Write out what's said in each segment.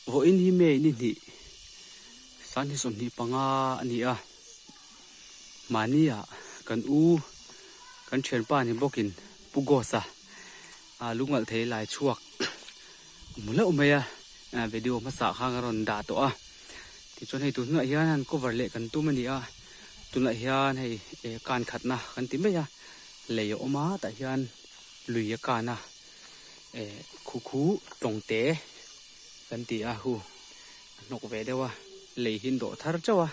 Vawiin hi May ni hnih sanghnih 25 a ni a, mahnia kan u kan thianpa ni bawkin Pu Ghost-a lungalh thei lai chhuak a hmu hlauh mai a, video hmasa khan ka rawn dah tawh a. Tichuan hei tun hunah hian han cover leh kan tum a ni a, tunah hian hei kan khatna kan ti mai a, lei a awm a tah hian lui a kan a. Eh khu khu tawng te kan ti a hu a hnawk ve deuh a lei hi an dawh thar chauh a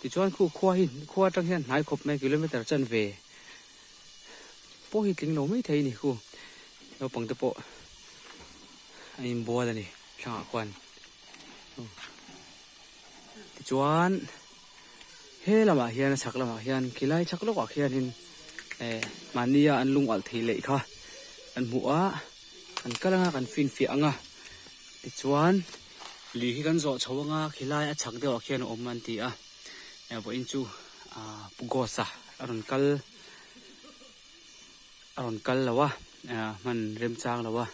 tichuan khu khua hi khua atang hian hnai khawp mai kilometer chan ve pawh hi tling lo mai thei a ni khu naupang te pawh an inbual a ni thlangah khuan tichuan he lamah hian a chhak lamah hian khilai chhak lawkah khianin eh mahnia an lung alh thei leh kha kan hmu a kan kal anga kan finfiah anga tichuan lui hi kan zawh chho anga khilai a chhak deuhah khian a awm an ti a eh vawiin chu ah pu Ghost-a a rawn kal a rawn kal lo a ah hman remchang lo a.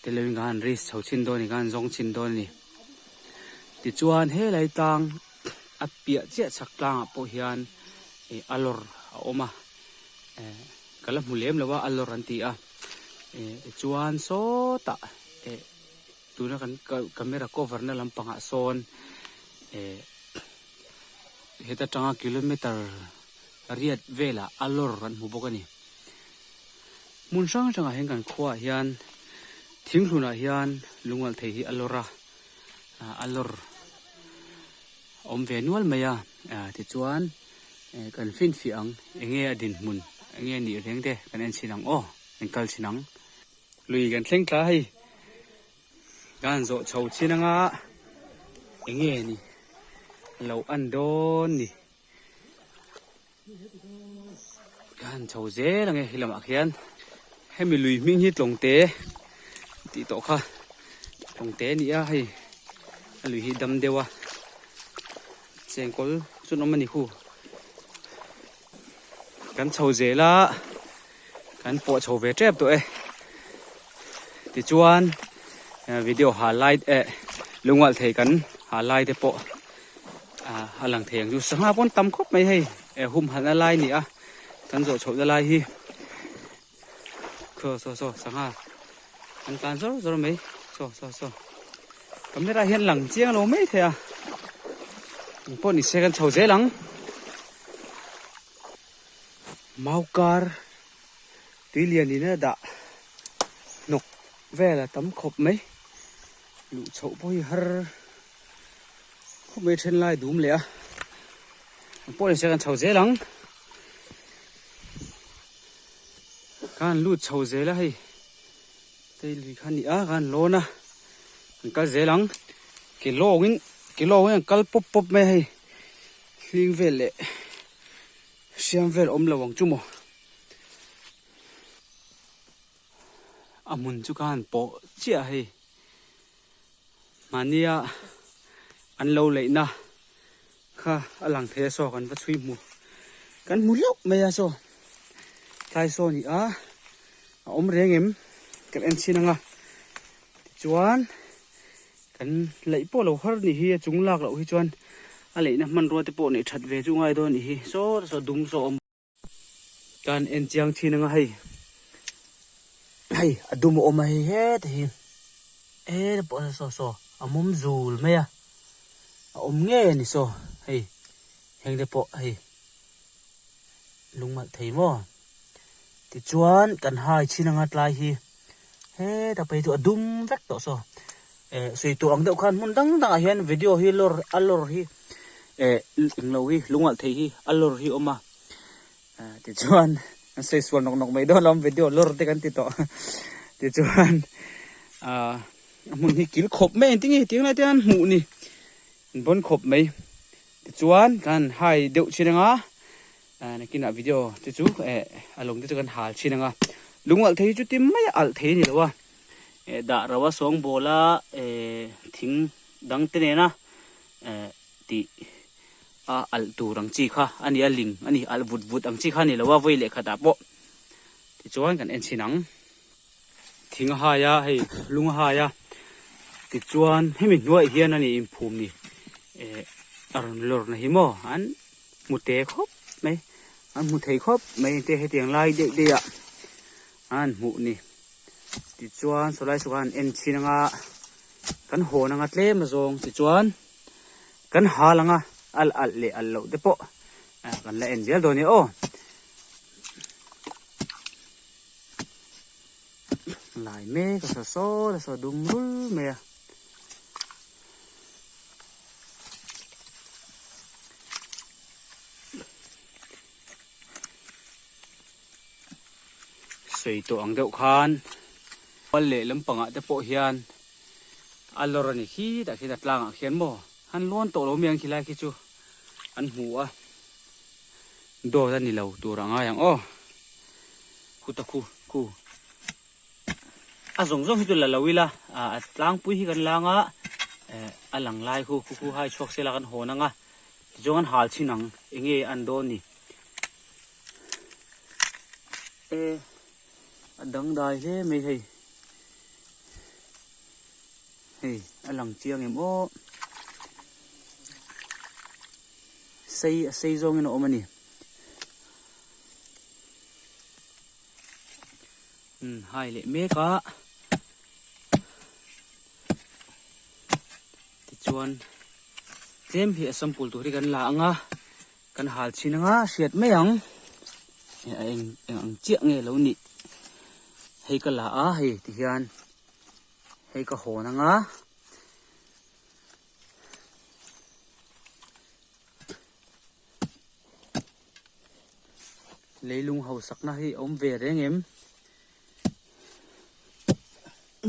Teleuin khan risk chho chhin dawn a ni khan zawng chhin dawn a ni. Tichuan helai tlang a piah chiah chhak tlangah pawh hian ih a lawr a awm a eh ka la hmu lem lo a a lawr an ti a eh tichuan sawtah eh tuna kan camera cover na lampangah sawn eh heta tanga kilometer riat velah a lawr an hmu bawk a ni. Hmun hrang hrangah hian kan khuaah hian thinghlunah hian lungalh thei hi a lawr a, a lawr awm ve nual mai a, tichuan kan finfiah ang eng nge a dinhmun eng nge nih reng te kan en chhin ang aw kan kal chhin ang. Lui kan thleng tla hei kan zawh chho chhin anga eng nge ni lo an dawn ni. Ka han chho zel ang e he lamah khian hemi lui hming hi tlawngte tih tawh kha tlawngte a ni a hei a lui hi dam deuh a chengkawl chu an awm a ni hu kan chho zel a kan pawh chho ve tep tawh e tichuan video ha lai eh lungalh thei kan ha lai te pawh. Ah a lang thei ang chu sangha pawn tam khawp mai hei eh humhalh na lai a ni a kan zawh chhoh na lai hi saw saw saw sangha an tlan zawr zawr mai saw saw saw camera hian lang chiang lo mai thei a engpawh ni se kan chho zel ang maukar tui lian in a dah hnawk vel a tam khawp mai luh chhoh pawh hi har. Khawp mai then lai dum leh a ang pawh ni se kan chho zel ang khan lut chho zel a hei tei lui kha ni a khan lawn a an kal zel ang ke lawngin ke lawngin an kal pawp pawp mai a hei hling vel leh hriam vel awm lo ang chu maw. A hmun chu khan pawh chiah hei. Mahnia an lo leihna kha a lang thei a saw kan va chhui hmu kan hmu hlauh mai a saw tlai saw a ni a a awm reng em kan en chhin ang a tichuan kan leih pawh lo har ni hi a chung lak loh hi chuan a leihna hmanrua te pawh neih that ve chu ngai dawn a nih hi saw saw dum saw a awm. Kan en chiang thin anga hei hei a dum a awm a hei heta hi heta pawh saw saw a mawm zul mai a a awm ngei a ni saw hei heng te pawh hei lungmalh thei maw tichuan kan hai chhin anga tlai hi heta phei chu a dum vek tawh saw eh sawi tur ang deuh khan hmun dang dangah hian video hi lawr a lawr hi eh englo hi lungalh thei hi a lawr hi a awm a tichuan an sawi sual nawk nawk mai dawn lo video lawr te kan ti tawh tichuan ah a hmun hi kil khawp mai engtin nge tiang lai te hian hmuh ni an bawn khawp mai tichuan kan hai deuh thin anga ah nakinah video te chu eh a lawng te chu kan hal thin anga lungalh thei hi chu ti mai a alh thei a ni lo a eh dah ro a sawngbawl a eh thing dang te nena eh tih a alh tur ang chi kha a ni a ling a ni alh vut vut ang chi kha a ni lo a vawi leh khatah pawh tichuan kan en chhin ang thing a hai a hei lung a hai a. Tichuan hemi hnuaiah hian a ni inphum ni eh a rawn lawr na hi maw an hmu te khawp mai an hmu thei khawp mai te hetiang lai deuh deuh ah an hmuh ni tichuan sawlai saw khan an en chhin anga kan hawn anga tlem a zawng tichuan kan hal anga al alh leh alh loh te pawh kan la en zel dawn nia aw. Lai mek a saw saw a saw dum rul mai a. Sawi tawh ang deuh khan pal leh lampangah te pawh hian a lawr a ni khi tah khian a tlangah khian maw han lawn tawh lo mai ang khilai khi chu an hmu a dawt a ni lo tur a ngai ang aw. Khuta khu khu a zawng zawng hi chu la lo ila a tlangpui hi kan lang a eh a lang lai khu khu khu hai chhuak sela kan hawn ang a tichuan kan hal chhin ang eng nge an dawn ni e a dangdai hle mai hei hei a lang chiang em aw sei a sei zawngin a awm a ni. Umm hai leh mek a tichuan tlem hi a sample tur hi kan la ang a kan hal chhin ang a hriat mai ang a eng eng ang chiah nge lo nih hei ka la a hei tihian hei ka hawn ang a. Leilung hausakna hi a awm ve reng em?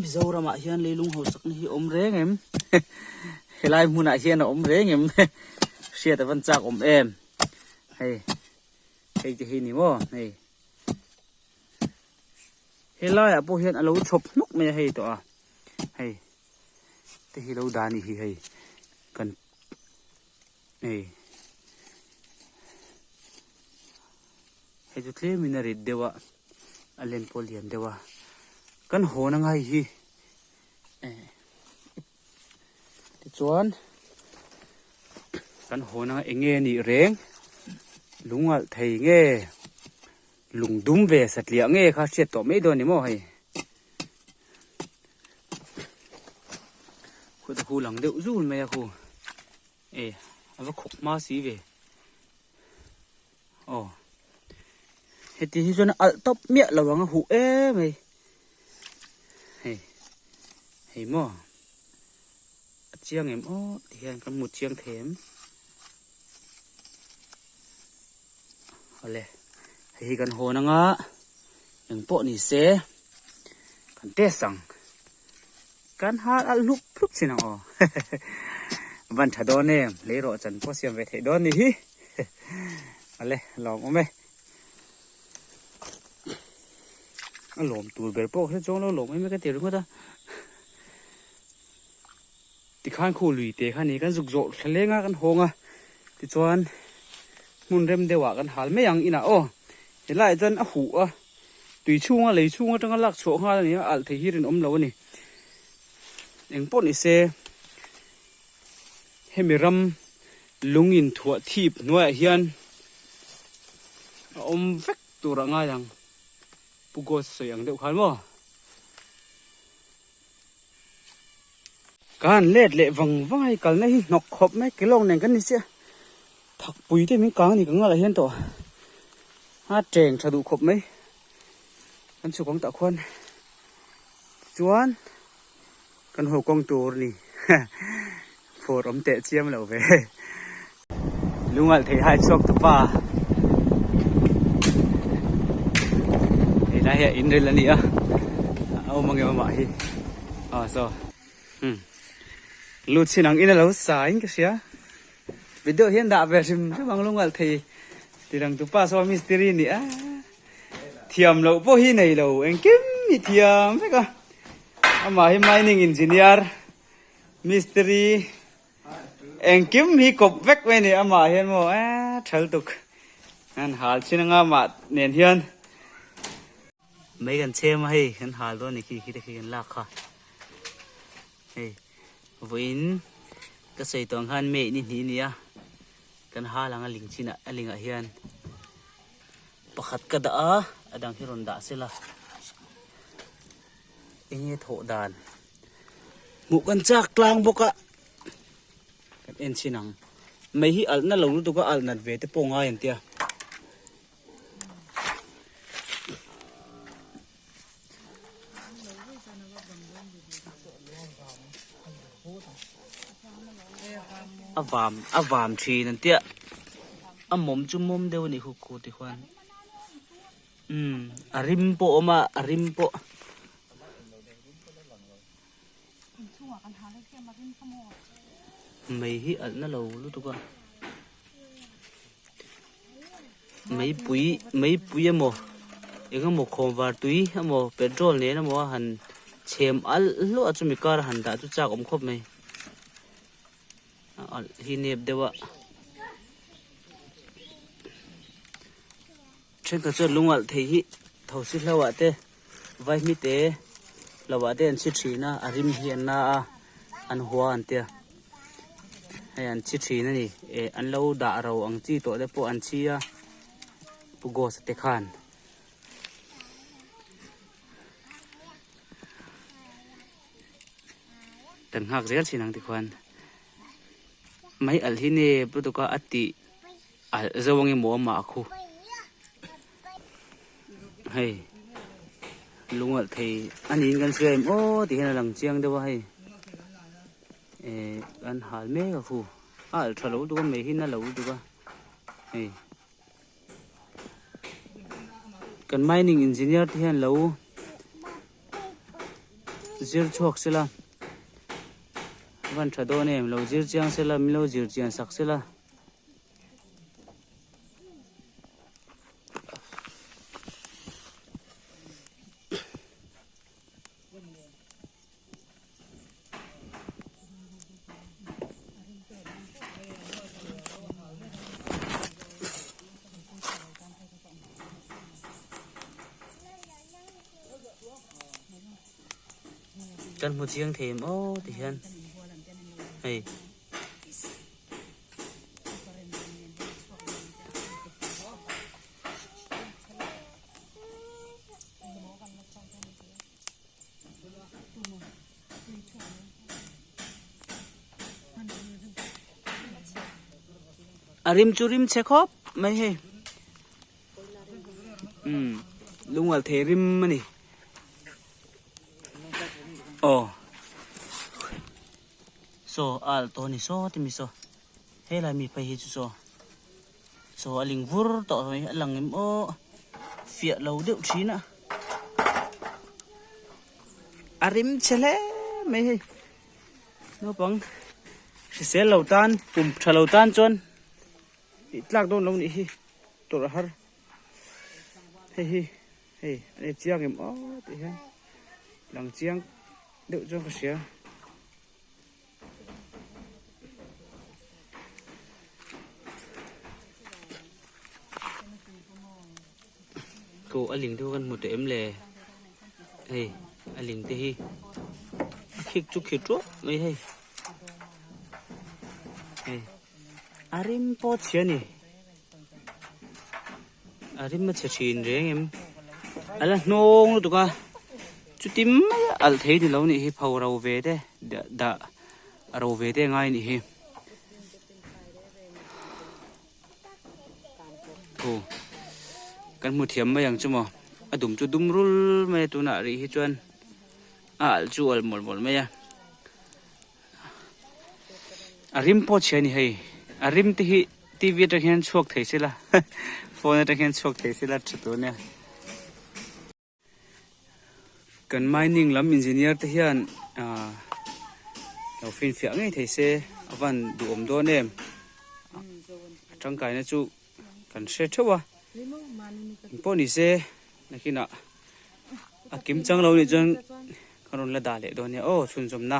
Mizoramah hian leilung hausakna hi a awm reng em? Helai hmunah hian a awm reng em? Hriat a van chak awm em? Hei, hei te hi ni maw? Hei. Helaiah pawh hian a lo chhawp hnuk mai a hei tawh a. Hei, te hi lo dah a nih hi hei. Kan Hei hei chu tlemin a rit deuh a a len pawh a lian deuh a kan hawn ang hei hi eh tichuan kan hawn anga eng nge a nih reng lung alh thei nge lung dum ve satliah nge kha hriat tawh mai dawn a ni maw hei. Khuat a khu lang deuh zul mai a khu e a va khawk hma si ve aw heti hi chuan a alh tawp miah lo ang a huh em mai hei hei maw a chiang em aw ti hian kan hmu chiang thei em awle hei hi kan hawn anga eng pawh ni se kan test ang kan hal alh hlup hlup chin ang aw van tha dawn em lei rawh chan pawh siam ve theih dawn ni hi awle lawm awm e a lawm tur ber pawh kha chuang lo lawm em ka ti ringawt a tikhan khu lui te kha ni kan zuk zawh thla leng a kan hawng a tichuan hmun rem deuh ah kan hal mai ang inah aw helaiah chuan a huh a tui chhunga lei chhung atanga lak chhuah nghal a ni a alh thei hi rinawm lo a ni eng pawh ni se hemi ram lung in thuah thip hnuaiah hian a awm vek tur a ngai ang Pu Ghost sawi ang deuh khan maw. Ka han let leh vang vang a hei kalna hi hnawk khawp mai kelawng nen kan ni chiah thakpui te min kang a ni ka ngalah hian tawh a teng tha duh khawp mai kan chhuk ang tah khuan tichuan kan haw kawng tur a ni phur awm teh chiam lo ve lungalh theih hai chhuak tu pa helai hi a in ril a ni a a awm ang em amah hi aw saw hmm lut chin ang in a lo sa in ka hria video hian dah ve hrim hrim ang lungalh thei tirang tu pa saw mistiri a ni a thiam loh pawh hi nei lo engkim hi thiam vek a amah hi mining engineer mistiri Engkim hi kawp vek mai a ni amah hian maw eee thal tuk an hal chin anga amah nen hian mai kan chhem a hei kan hal dawn a ni khi khi te khi kan lak kha hei. Vawiin ka sawi tawh ang khan May ni hnih a ni a, kan hal ang a ling chinah a lingah hian pakhat ka dah a, a dang hi rawn dah sela eng nge thawh dan hmuh kan chak tlang bawk a, kan en chhin ang. Mei hi alh na lo lutuk a, alh nat ve te pawh ngai an tia. A vam a vam thin an tia a mawm chu mawm deuh a nih khu khu ti khuan umm a rim pawh a awm a a rim pawh. Mei hi alh na lo lutuk a meipui meipui emaw eng emaw khawnvar tui emaw petrol nen emaw a han chhem alh hluah a chumi kar a han dah chu chak awm khawp mai a alh hi nep deuh a thenkhat chuan lung alh thei hi thosi hlo ah te vaihmi te lo ah te an chhi thin a a rim hi an na a an hua an tia hei an chhi thin a ni eh an lo dah ro ang chi tawh te pawh an chhi a pu gos te khan. Kan nghak zel thin ang tikhuan mai alh hi nep lutuk a a tih alh zo ang emaw amah a khu. Hei lungalh thei a niin kan hria em aw tih hian a lang chiang deuh a hei eh an hal mek a khu a alh tha lo lutuk a mei hi na lo lutuk a hei kan mining engineer te hian lo zir chhuak sela van tha dawn em lo zir chiang sela min lo zir chian sak sela. Kan hmu chiang thei em aw ti hian hei. A rim chu rim chhe khawp mai hei umm lungal thei rim a ni aw. Saw a alh tawh a ni saw ti mi saw helai mi phei hi chu saw saw a ling vur tawh mai a lang em aw fiah lo deuh thin a a rim chhe hle mai hei naupang hrisel lo tan pum tha lo tan chuan tih tlak dawn lo nih hi tawrh a har hei hi hei a ni chiang em aw tih hian lang chiang. Deuh chuan ka hria. Ko a ling te kan hmu tawh em le hei a ling te hi a khik chu khit ruah mai hei hei a rim pawh a chhia a ni a rim a chhe thin reng em a la hnawng lutuk a chuti mai a alh thei ni lo nih hi pho ro ve te dah ro ve te a ngai a nih hi aw kan hmu thiam mai ang chu maw a dum chu dum rul mai a tunah rih hi chuan a alh chu alh mawlh mawlh mai a. A rim pawh chhia a ni hei a rim te hi T V atang hian chhuak thei se la phone atang hian chhuak thei se la tha tur ania kan mining lam engineer te hian ah lo finfiah ngei thei se a van duhawm dawn em a tangkaina chu kan hre theuh a engpawh ni se nakinah a kim chang lo nih chuan ka rawn la dah leh dawn nia aw chhunzawmna.